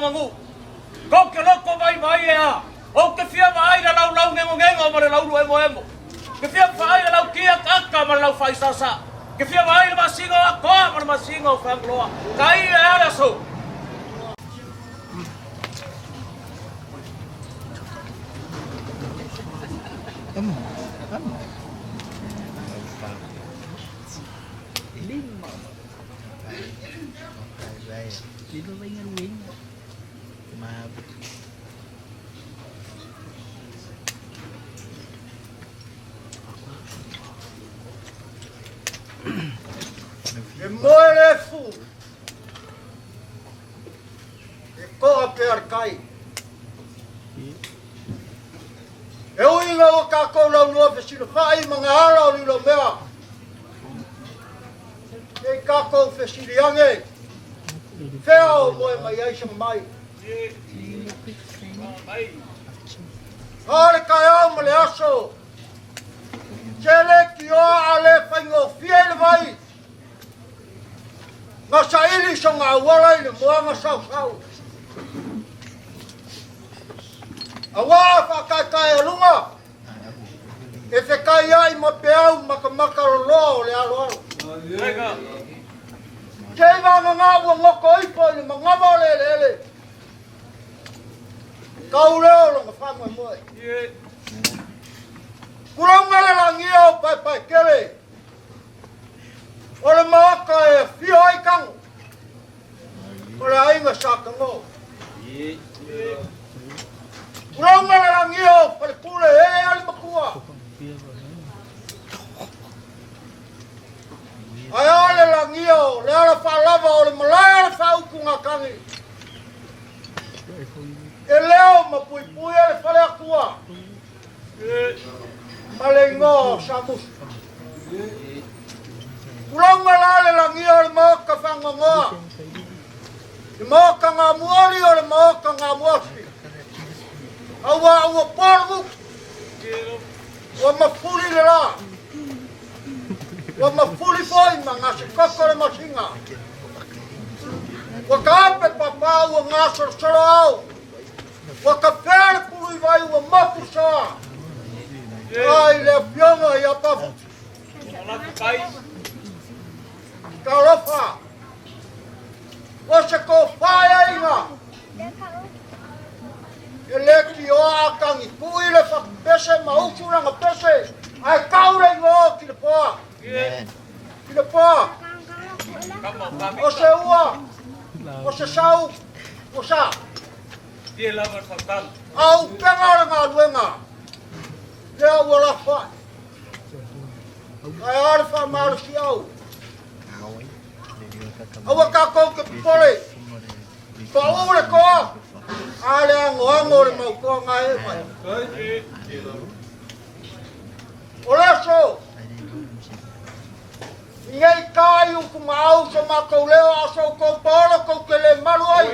Aganuu. Kou te loko vaivai e a, ou te fia vaai le laulau ngengongengo ma le laulu emoemo. Te fia vaai le lautia akaaka ma le lau faaisaasa. Te fia vaai le masina o Atoa ma le masina o Fagaloa. Tai e a le aso. E moe le fu, e koa pea le kai. E ui ina ua kākou laulua fesilafai ma ngā ala o Liulaumea, Kei kākou fesili ane, fea o moe mai ai se mai? A le kaeao ma le aso, se le kioa a le faigofie i le vai, na saili sona auala i le moana sausau. Auā whakaetae a lunga, E fekaiai ma peau makamaka loloa o le aloalo. Kei vagana ua ngoko ifo i le manava o le eleele. Kau lea o lona faamoemoe. Tulauga le lagia o Paepaekele. O le maota e afio ai Tago. O le aiga sa Tago. Tulauga le lagia o Falepule e ali matua. Ae a le lagia o le ala faalava o le malae o le faautugatagi. E leo ma puipuia le fale atua ma le igoa o Samusu. Tulauga la le lagia o le maota faanoanoa, le maota gamuoli o le maota gamuafi. Auā ua po le mutu, ua mafuli le lā, ua mafuli foi ma gasekoko le masina. Ua taape papa ua gasolosolo ao, ua tafea le pulu i vai ua motu soa. Ai le afioga ia Pafutu. Talofa! O se tofa e aiga! E le kioa a tangi pui le whakapese ma usu langa pese, ae tau le ingoa ki le poa. Ki le poa. O se ua, o se sau, o sa. A upega o le galuega, lea ua lafoai. Ae a le faamalosiau? Aua tatou te popole, paʻu le toa, a le anoano o le mau toa gaee mai. O le aso, i nei tā i utumaau so matou leo a o so outou paolo tou te le malu ai.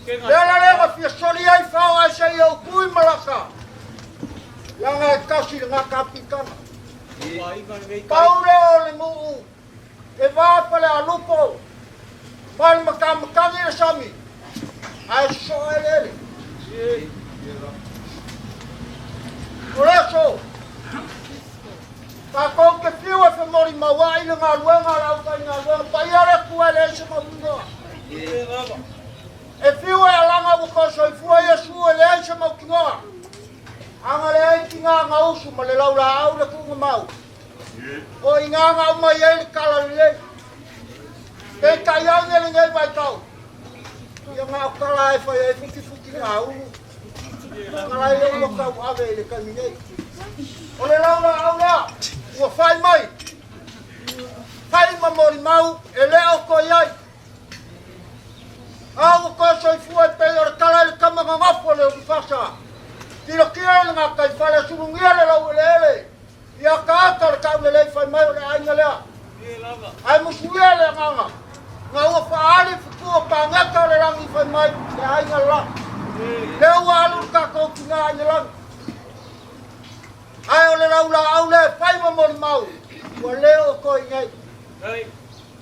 Le ala lea na fia soli ai fao ae se i ou tui ma laka, leaga e tasi le gata apitaga. Pau lea o le nuu e va Falealupo ma le matamatagi i le sami, ae sosoo eleele. O le aso, tatou te fiu e femolimauai le galuega a le aufaigaluega paia a le Atua e leai se mautinoa. E fiu e alaga ua toe soifua Iesu e leai se mautinoa. Aga leai ki ngā gausu ma le laulaau le tuuga mau. O i ngā ngau mai ai le tala lelei. Peitai ane lenei vaitau, ia ngā o tala e whai ai futi futi ngā ulu. Tala e ua tau ave i le taimi nei. O le laulaau lea, ua whai mai. Whai ma mori mau e leo koe ai. A ua toe soifua e pei o le tala i le tama gagafo le ulufasa. Tilotilo i le gataifale sulugia le laueleele. Ia akaaka le taulelei fai mai o le aiga lea. Ae musuia le agaga, na ua faaali futua pageta o le lagi fai mai le aiga le la. Lea ua alu le tatou tina i le lagi. Ae o le laulaau lea e fai ma molimau, ua le o toe i nei.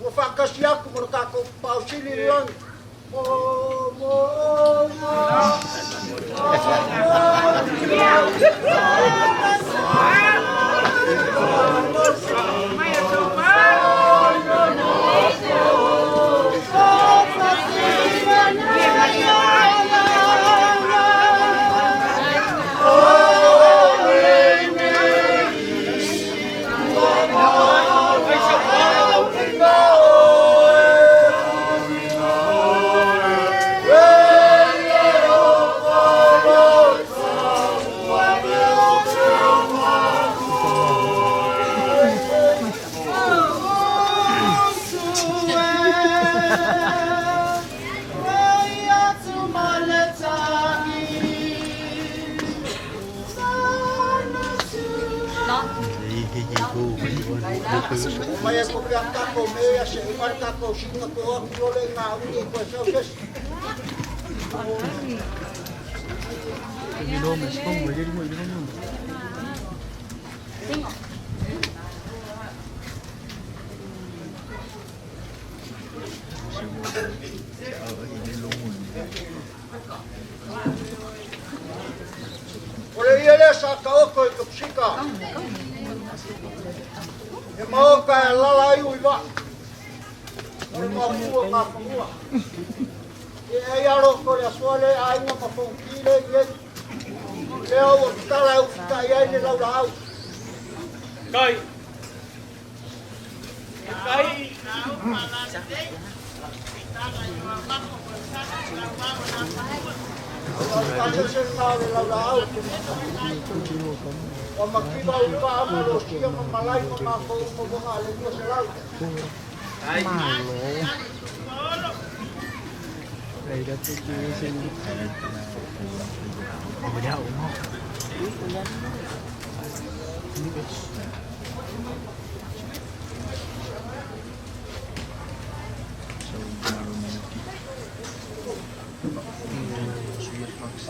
Ua faatasi atu ma le tatou Tapaau Sili i le lagi. Mai e ko pea tako me ia se umar tako singa ko aku lole ngā uri e koe sau sesi. O le ia lea sa taoto i ka pasika. E maoka e lala ai ui vaa. O le mafua ngā whangua. E ai alo ko le asoa le aiga ma fongi le i ei. Lea ua tatala e ufitai ai le laulaau. Kai. Kai. Ua makiva ui vaa ma losia ma malai ma makou ma waga a le 200.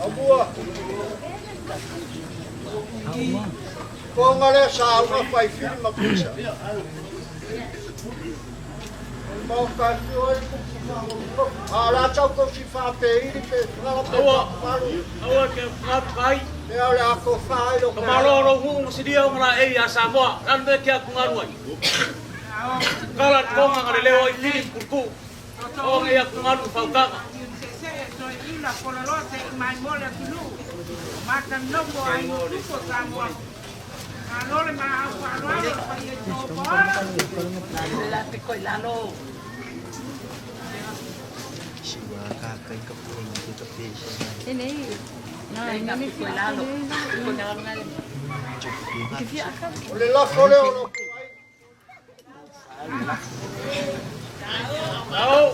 Aumua. Konga le sa unga fai fili ma pisa. Mo ka fio ai kupu whango. A la tau ko si wha pe iri pe whala pe Aua. whalu. Aua ke ngā kai. Lea o le ako wha ai lo Ka malo ro hu ma sidia o ngā e ia Samoa. Ran me kia ku ngaru ai. Kala konga ngā le leo i fili kurku. O ngā ia ku ngaru whaukanga. O le lafo lea o lo ku ai. Au.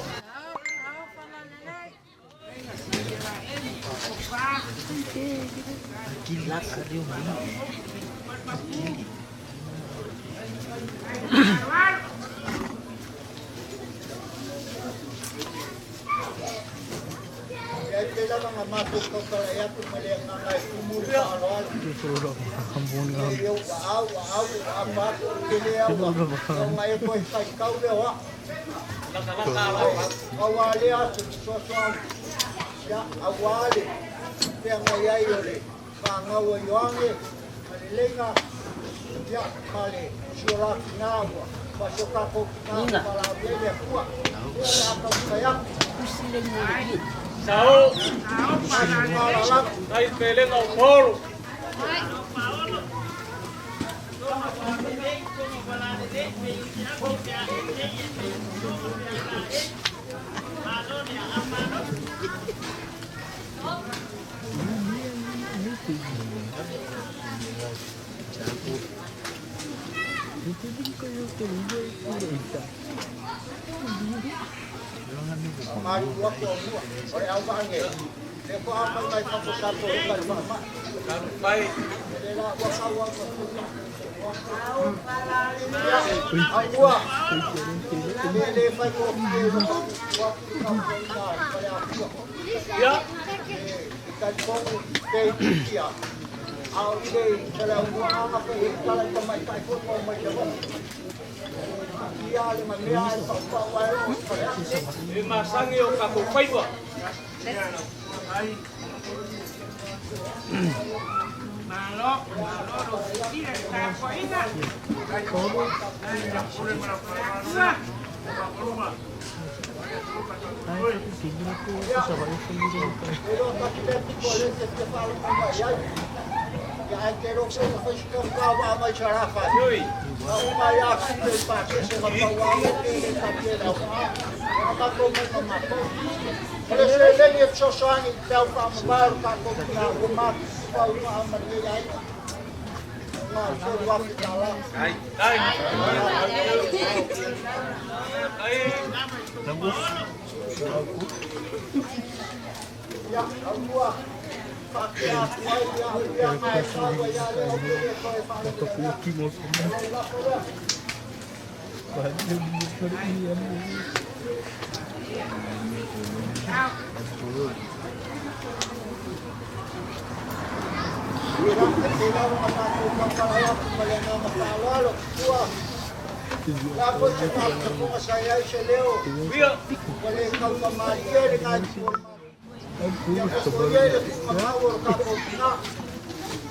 Ia te lava nga mātou kautala e atu ma le nganga e kumu le whaaloalo. E iau wa au, wa au, wa apa atu, o kele au, wa o ngai e koe whai kau le hoa. Laka laka ala. Aua le atu, soa soa, ia, aua le, pea ngai ai o le whangau o Ioange, ma le lenga, ia, ma le sio ki ngā ua, ma sio kako ki ngā ua, la ua le akua, ia le aka ukai aku, Sao. ngā la lako. Kai pelenga o polo. Matu aku o mua, o le au vaange, le ko a mai mai whako sato i kai wha ma. Karu kai. E le la ua kau au ka puta. Ia, au mua, le le whai ko ki e waka wa ki ka ko i ngā i pare akua. Ia. E kai kongu te i titia. Au i le i tale au mua anga pe i tala i tamai tai koe mo mai te waka. E masagi o tatou faiva. Oi. O le seleni e fesoasoani i le tau faamavae o le tatou tina ua matutua i faamalie ai na $3,000. Ai. Ai. Ia, aua faapea atu ai ia ia mai sau ai ia le o te le toe faalavelave atu. O lau lafo lea. Ia, e lava na matou tautala atu ma le agaga faaaloalo. Ua le a foi se faafogafoga sa i ai se leo Ia. ua le tautamalie lena itu o le malu. Ia fofoia i le tuugamau o le tatou tina.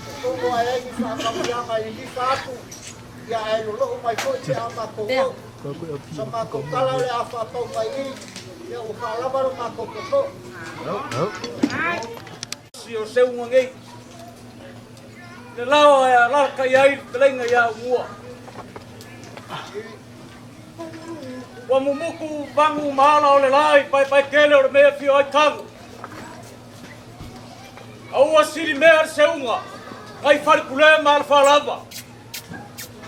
E togo ae ai ni faamanuiaga i lilifa atu, ia ae lolou mai foi pe a matou oo. Sa matou tala o le a faapau mai i, ia ua faalava lo matou toto. Si o seuga nei. Le lao e alalatai ai le fetalaiga ia Aumua. Ua mumutu vagu ma ala o le la i paepaetele o le mea e afio ai Tago. A ua silimea le seuga nai Falepule ma Alafalava.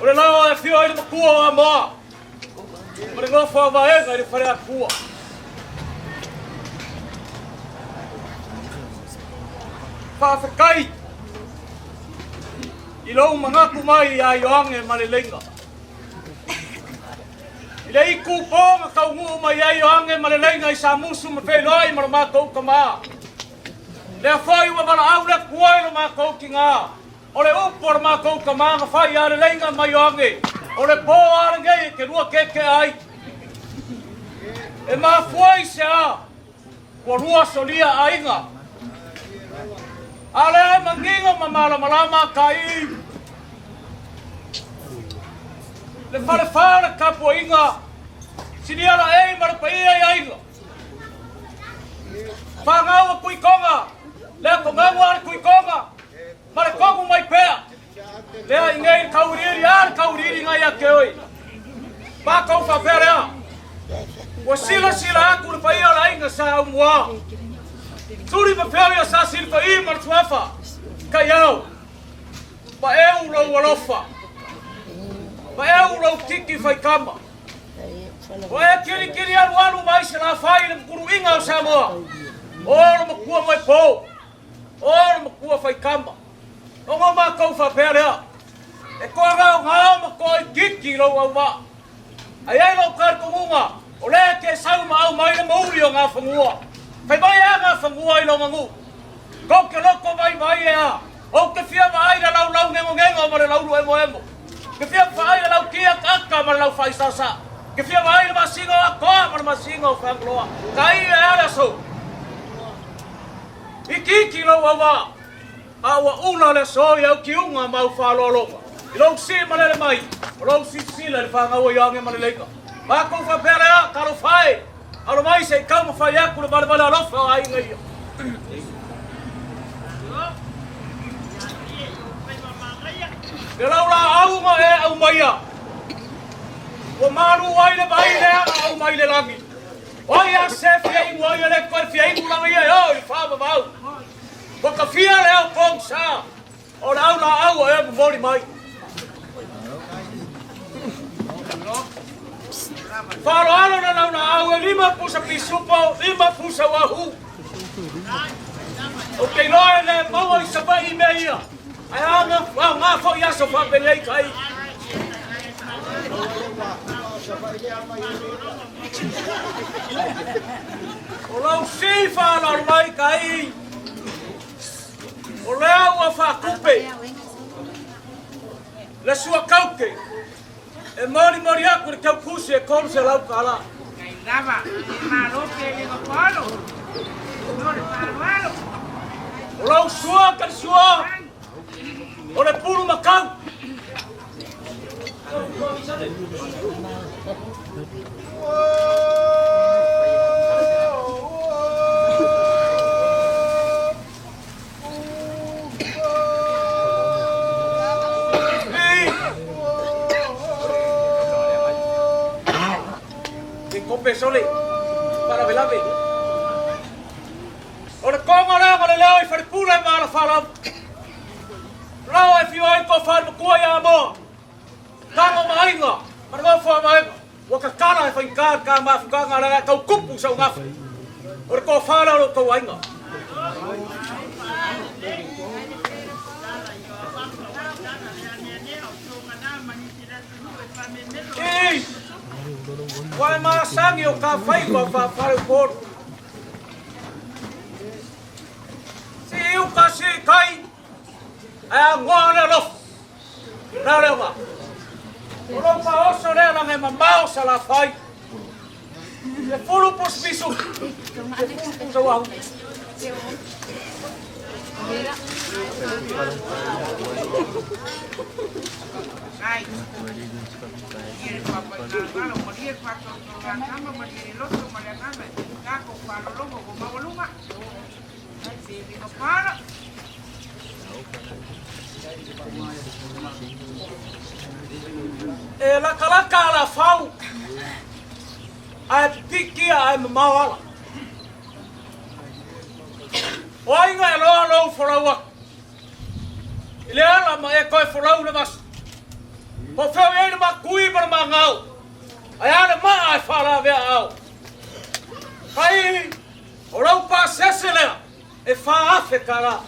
O le lao e afio ai le matua o Amoa ma le nofo a vaega i le faleatua. Faafetai i lou manatu mai ia Ioane ma le Leiga. I le itupo na taunuu mai ai Ioane ma le Leiga i Samusu ma feiloai ma lo matou tama. Lea foi ua valaau le Atua i lo matou tina. O le upu a lo matou tama na fai ia le Leiga ma Ioane, o le po a lenei e te lua keekea ai. E mafua i se a ua lua solia aiga. A lea e manino ma malamalama ka i le falefa o le tapuaiga, sinia laei ma le paia i aiga. Fanau a Tuitoga, lea togaua a le Tuitoga, ma le togu mai pea. Lea i nei le tauiliili a le tauiliiliga ia te oe. Matou faapea lea, ua silasila atu le paia o le aiga sa Aumua. Tuli ma pea ia sa silifa'i ma le suafa, Taiao, paeu lou alofa, paeu lou titi faitama. O e kilikili alualu mai se lafai i le mukuluiga o Samoa. O le makua mai po, o le makua faitama. Ona matou faapea lea, e toagaogao ma toaitiiti lou auvaa. Ae i ai lou talitonuga, o lea e te sau ma aumai le mouli o Gafanua. Fai mai a Gafanua i lona nuu, Tou te loto vaivai e a, ou te fia vaai le laulau negonego ma le laulu emoemo. Te fia vaai le lautia akaaka ma le laufaaisaasaa. Te fia vaai le masina o Atoa ma le masina o Fagaloa. Ka i e a le aso. Itiiti lou auvaa. A ua ula le aso i au tiuga ma au faaaloaloga, i lou sii malele mai, o lou silasila i le fanau a Ioane ma le Leiga. Matou faapea lea, Talofa e, alo mai se i taumafai atu le valevale alofa o aiga ia. Le laulaau na e aumaia, ua malu ai le vai lea na aumai le lagi. O ai a se fia inu ai e le toe fia inu lava ia e o i le faavavau. Ua tafia le ao pogisa o le au laau a e momoli mai. Faaaloalo le lau laau e 5 pusa pisupo, 5 pusa uahu. Ou te iloa e le maua i Savaii mea ia, ae aoga foi aso faapenei kai. O lau sii faaaloalo mai kai, o lea ua faatupe le suakaute E molimoli aku i le taupusi e $300 tala. O lau sua Kalisua, o le pulu makau. E kope sole, faalavelave. O le koga lea ma le leo i Falepule ma Alafalava. Lao e fio ai ko whare ia Amoa. Tago ma aiga, ma le nofo a vaega. Ua kakala e faigata ka mafutaga lea tau kupu sau gafa. O le tofa lea o lo outou aiga. Ii, Ua e masani o ka faiva faa-faleupolu. Sii uka sii tai, ae agoa le alofa. Na lea wa. O lou faaoso lea laga e mamao Salafai. 10 pusi pisu. 10 pusa uahu. E lakalaka ala fau, ae pipikia ae mamao ala. O aiga e loa lou folau aku. I le ala ma e koe folau le vasa. Po feo i ai le makui ma le magao. Ae a le maa e faalavea ao. Kai o lau pasese lea e $4,000.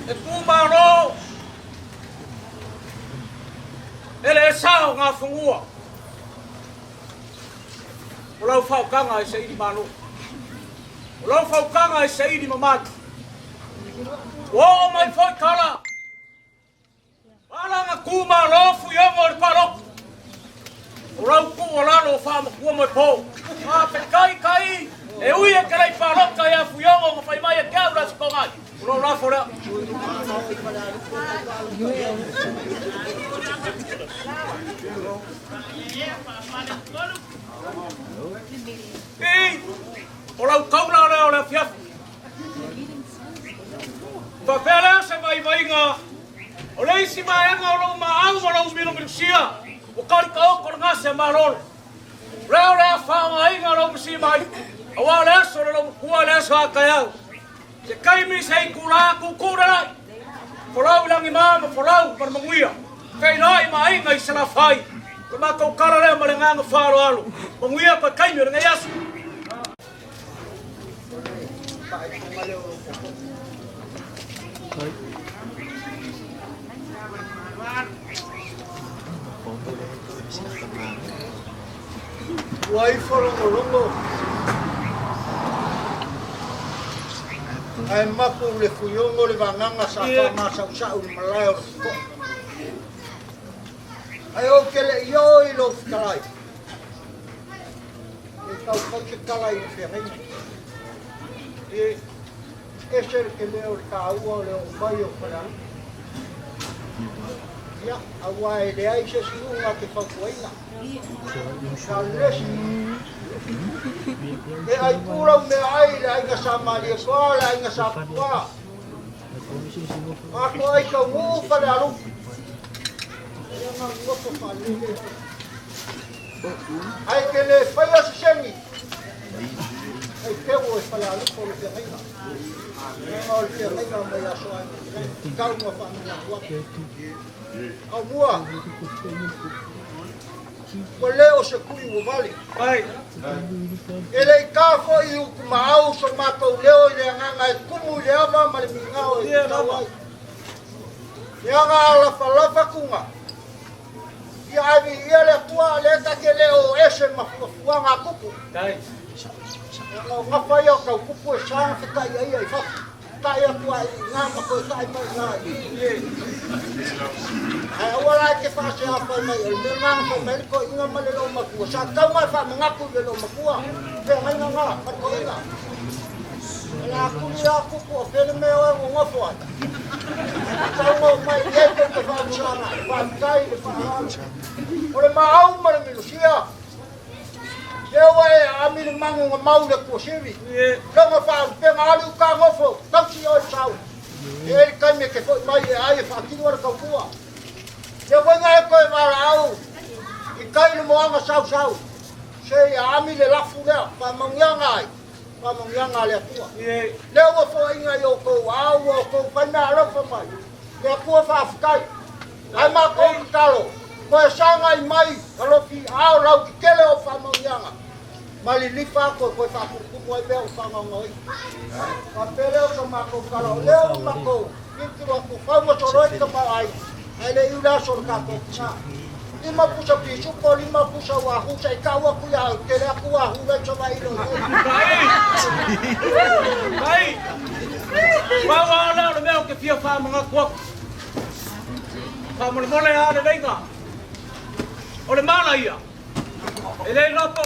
E pūmalo e le esa o ngā fungua o lau whaokanga e saili malo. O lau whaokanga e saili mamalu. Ua oo mai foi tala. Palanga ku malo Fuiogo o le paloka. O lau ku o lalo o whaamakua moe po. A pe kai kai e ui e ke lei paloka ia Fuiogo ma whai mai e ke au la sikongai. O lou lafo lea. I, o lau kaula lea o le afiafi. Faapea lea se vaivaiga o le isi vaega o lou maau ma lou milomilosia ua kalikaoko le gase a malolo. Lea o le a faaaogaina lou masi mai, aua o le aso le lou makua le aso a taeao. Se taimi se itulā kūkū le lai, folau i lagimā ma folau ma le manuia, feiloai ma aiga i Salafai. O le matou tala lea ma le agaga faaaloalo. Manuia toe taimi o lenei aso. Ua ifo logologo ae mapu le fuiogo le vagaga sa faamasausau i le malae o le totoa. Ae ou te le i oo i lou fetalai, E tau fai se tala i le feagaiga. E ese le tele o le taua o le oo mai o Falealupo. Ia, aua e leai se isi uga te fautuaina. Sa le isi e ai pū lau meaai i le aiga sa Malietoa, le aiga sa Puaa. Atoa ai taunuu Falealupo. Ia, na nofo faalelei. Ae ke le faia se seni, hei teu e Falealupo le feagaiga. Leaga o le feagaiga mai aso ai, tau ma whaanunga atu atu. Au mua, Ua le o se tui ua vale. E le i ta foi i utumaau so matou leo i le agaga e tumu i le ava ma le migao e tatau ai. Leaga a lafalafa tuga, ia ave ia le Atua lea ta te le o ese ma fuafuaga a tupu. Leaga o gafa ia o tau tupu e sa na fetaia ia i fafo. Tai atu ai i ina ma toe tai mai ina i i. Ae aua la e te faasea fai mai o le mea lena na fai mai ai le toeaina ma le loomatua. Sa tatau ona e faamanatu i le loomatua feagaiga na ma le toeaina. O le a tuli lava tupu o fea le mea o e nonofo ai. Ae tatau ona oo mai i ai tou te faamasala ai. Faafetai i le faaaloalo. O le maau ma le milosia. Lea ua e aami le manu na mau i le tuasivi. Logo faaulupega alu i uta nofo, tausi oe sau. E i ai le taimi e te foi mai e ai e faatino le tautua. Lea foi na e toe valaau i tai le moana sausau, se i aami le lafu lea, faamanuiaga ai, faamanuiaga a le Atua. Lea ua foaiina i outou ao ua outou fai mea alofa mai, le Atua faafetai. Ae matou tatalo, toe sagai mai alofi ao lautetele o faamanuiaga ma lilifa atu e toe faatumutumu ai mea ua faagaogaoina. Faapea lea o sa matou tala, o lea ua matou tilotilo atu, fau ma solo ai le tamaoaiga, ae le iu le aso o le tatou tina. 5 pusa pisupo, 5 pusa uahu, se i tau atu ia au, tele atu uahu la i Savaii lo nei. Kai! Kai! Pau lava lea o le mea ou te fia faamanatu atu. Faamolemole a le leiga. O le mala ia. E le iloa po o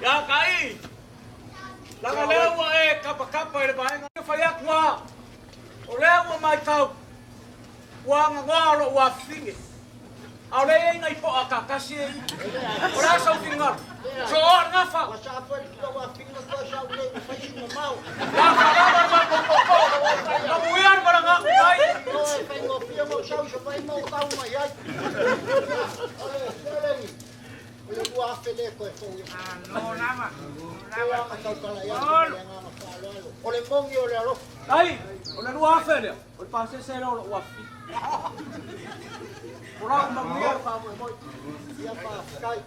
Ia Kai, leaga lea ua e kapakapa i le vaega. Fai atu lava, o lea ua matau, ua aganoa lou afifine. A o lea e i ai nai poa kakasi e i. O le a sau finagalo? Sooa le gafa. Gafa lava le matou poopoo. Manuia le malaga tai. Ai, o le 2000 lea. O le pasese lea o lou afi. O lau manuia le faamoemoe. Ia faafetai.